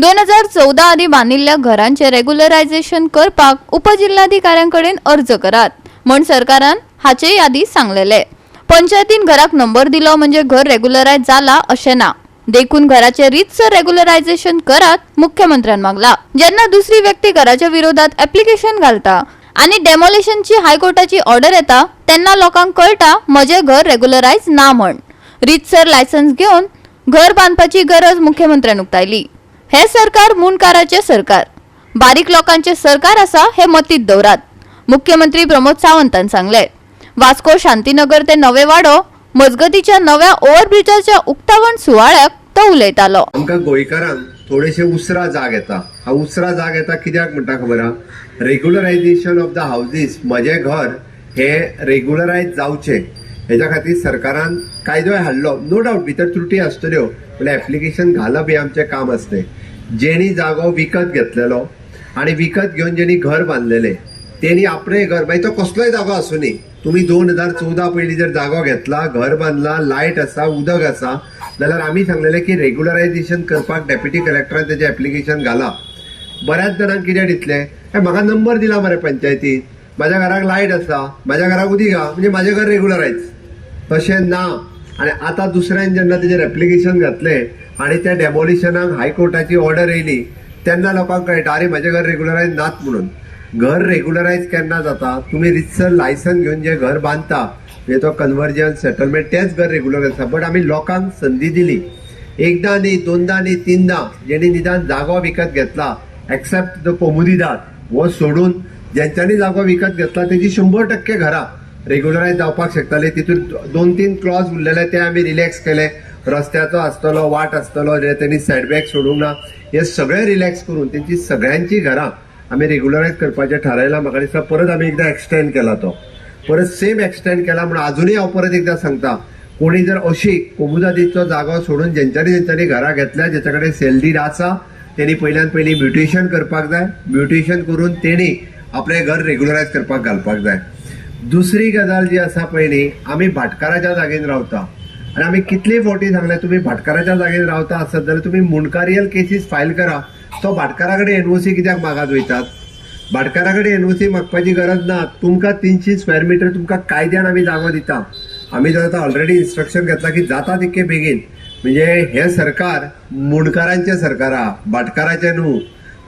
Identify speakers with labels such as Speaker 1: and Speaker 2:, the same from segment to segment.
Speaker 1: 2014 आदीं बांदिल्ल्या घरांचें रेग्युलरायझेशन करपाक उपजिल्हाधिकाऱ्यां कडेन अर्ज करात म्हण सरकारान हाचेय आदीं सांगलेलें. पंचायतीन घराक नंबर दिलो म्हणजे घर रेग्युलरायज जाला अशें ना, देखून घराचे रितसर रेग्युलरायझेशन करात, मुख्यमंत्र्यान मागला. जेन्ना दुसरी व्यक्ती घराच्या विरोधात एप्लिकेशन घालता आनी डेमोलिशनची हायकोर्टाची ऑर्डर येता, तेन्ना लोकांक कळटा म्हजें घर रेग्युलरायज ना म्हण. रितसर लायसन्स घेवन घर बांदपाची गरज मुख्यमंत्र्यान उक्तायली. हे सरकार मुंडकाराचें सरकार, बारीक लोकांचें सरकार आसा हे मतीत दवरात, मुख्यमंत्री प्रमोद सावंतान सांगले. वास्को शांतीनगर ते नवे वाडो मजगतीच्या नव्या ओव्हरब्रिजाच्या उक्तावण सुवाळ्याक तो उलयतालो.
Speaker 2: आमकां गोंयकारांक थोडेशे उसरा जाग येता. हा, उसरा जाग येता कित्याक म्हणटा खबर आहा? रेग्युलरायझेशन ऑफ the houses, म्हजें घर हे रेग्युलरायज जावचें हेज्या खातीर सरकारान कायदोय हाडलो. नो डावट भितर त्रुटी आसतल्यो, म्हणल्यार एप्लिकेशन घालप हें आमचें काम आसलें. जेणी जागो विकत घेतलेलो आनी विकत घेवन जेणी घर बांदलेलें, तेणी आपणें घर, मागीर तो कसलोय जागो आसुनी, तुमी 2014 पयलीं जर जागो घेतला, घर बांदला, लायट आसा, उदक आसा, जाल्यार आमी सांगलेलें की रेग्युलरायझेशन करपाक डेप्युटी कलेक्टरान तेजें एप्लिकेशन घाला. बऱ्याच जाणांक कितें दिसलें, हे म्हाका नंबर दिला मरे पंचायतीन, म्हाज्या घराक लायट आसा, म्हाज्या घराक उदीक आहा, म्हणजे म्हाजें घर रेग्युलरायज. तशें ना. आनी आतां दुसऱ्यान जेन्ना तेजेर एप्लिकेशन घातलें आनी त्या डेमोलिशनाक हायकोर्टाची ऑर्डर येयली, तेन्ना लोकांक कळटा, अरे, म्हाजें घर रेग्युलरायज नात म्हणून. घर रेग्युलरायज केन्ना जाता? तुमी रितसर लायसन घेवन जें घर बांदता, म्हणजे तो कन्वर्जन, सेटलमेंट, तेंच घर रेग्युलर आसा. बट आमी लोकांक संदी दिली, एकदां न्ही, दोनदां न्ही, तिनदां. जेणी निदान जागो विकत घेतला, एक्सेप्ट the कोमुनिदाद हो सोडून ज्यांच्यांनी जागो विकत घेतला, तेजी 100% घरां रेग्युलरायज जावपाक शकताली. तितून दोन तीन क्लॉज उरलेले, ते आमी रिलॅक्स केले. रस्त्याचो आसतलो, वाट आसतलो, जे तेणी सेटबॅक सोडूंक ना, हे सगळे रिलॅक्स करून तेंची सगळ्यांची घरां आमी रेग्युलरायज करपाचें थारायलां. म्हाका दिसता परत आमी एकदां एक्सटेंड केला, तो परत सेम एक्सटेंड केला. म्हणून अजुनूय हांव परत एकदां सांगता, कोणी जर अशी कोमुदादीचो जागो सोडून जेंच्यांनी जेंच्यांनी घरां घेतल्या, जेच्या कडेन सेल डीड आसा, तेणी पयल्यान पयलीं म्युटेशन करपाक जाय. म्युटेशन करून तेणी आपलें घर रेग्युलरायज करपाक घालपाक जाय. दुसरी गजाल जी आसा पळय न्ही, आमी भाटकाराच्या जागेन रावता आनी आमी कितले फावटी सांगलें, तुमी भाटकाराच्या जागेन रावता आसत जाल्यार तुमी मुंडकारियल केसीस फायल करा. तो भाटकारा कडेन एनओसी कित्याक मागात वयतात? भाटकारा कडेन एनओसी मागपाची गरज ना. तुमकां 300 स्क्वेअर मिटर तुमकां कायद्यान आमी जागो दिता. आमी जर आतां ऑलरेडी इन्स्ट्रक्शन घेतला की जाता तितके बेगीन, म्हणजे हें सरकार मुंडकारांचें सरकार आहा, भाटकाराचें न्हू,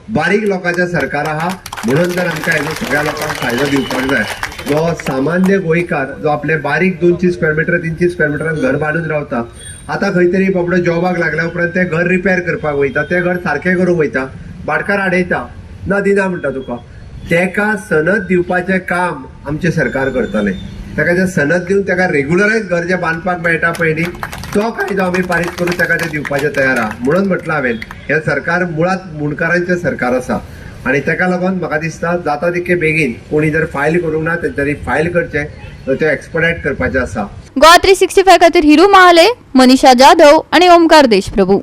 Speaker 2: बारीक लोकांचें सरकार आहा. म्हणून तर आमकां हेजो सगळ्या लोकांक फायदो दिवपाक जाय. जो सामान्य गोंयकार, जो आपले बारीक 200 स्क्वेअर मिटर, 300 स्क्वेअर मिटरान घर बांदून रावता, आतां खंय तरी बाबडो जॉबाक लागल्या उपरांत तें घर रिपेर करपाक वयता, तें घर सारकें करूंक वयता, भाटकार आडयता, ना दिना म्हणटा तुका. तेका सनद दिवपाचें काम आमचें सरकार करतलें. ताका जें सनद दिवन ताका रेग्युलरायज घर जें बांदपाक मेळटा पळय न्ही, तो कायदो आमी पारीत करून ताका तें दिवपाचें तयार आहा. म्हणून म्हटलां हांवें, हें सरकार मुळांत मुंडकारांचें सरकार आसा आनी ताका लागून म्हाका दिसता, जाता तितके बेगीन कोणी जर फायल करूंक ना, तेंच्यांनी फायल करचें, तर तें एक्सपडायट करपाचें आसा.
Speaker 1: गोवा 365 खातीर हिरू महाले, मनीषा जाधव आणि ओमकार देशप्रभू.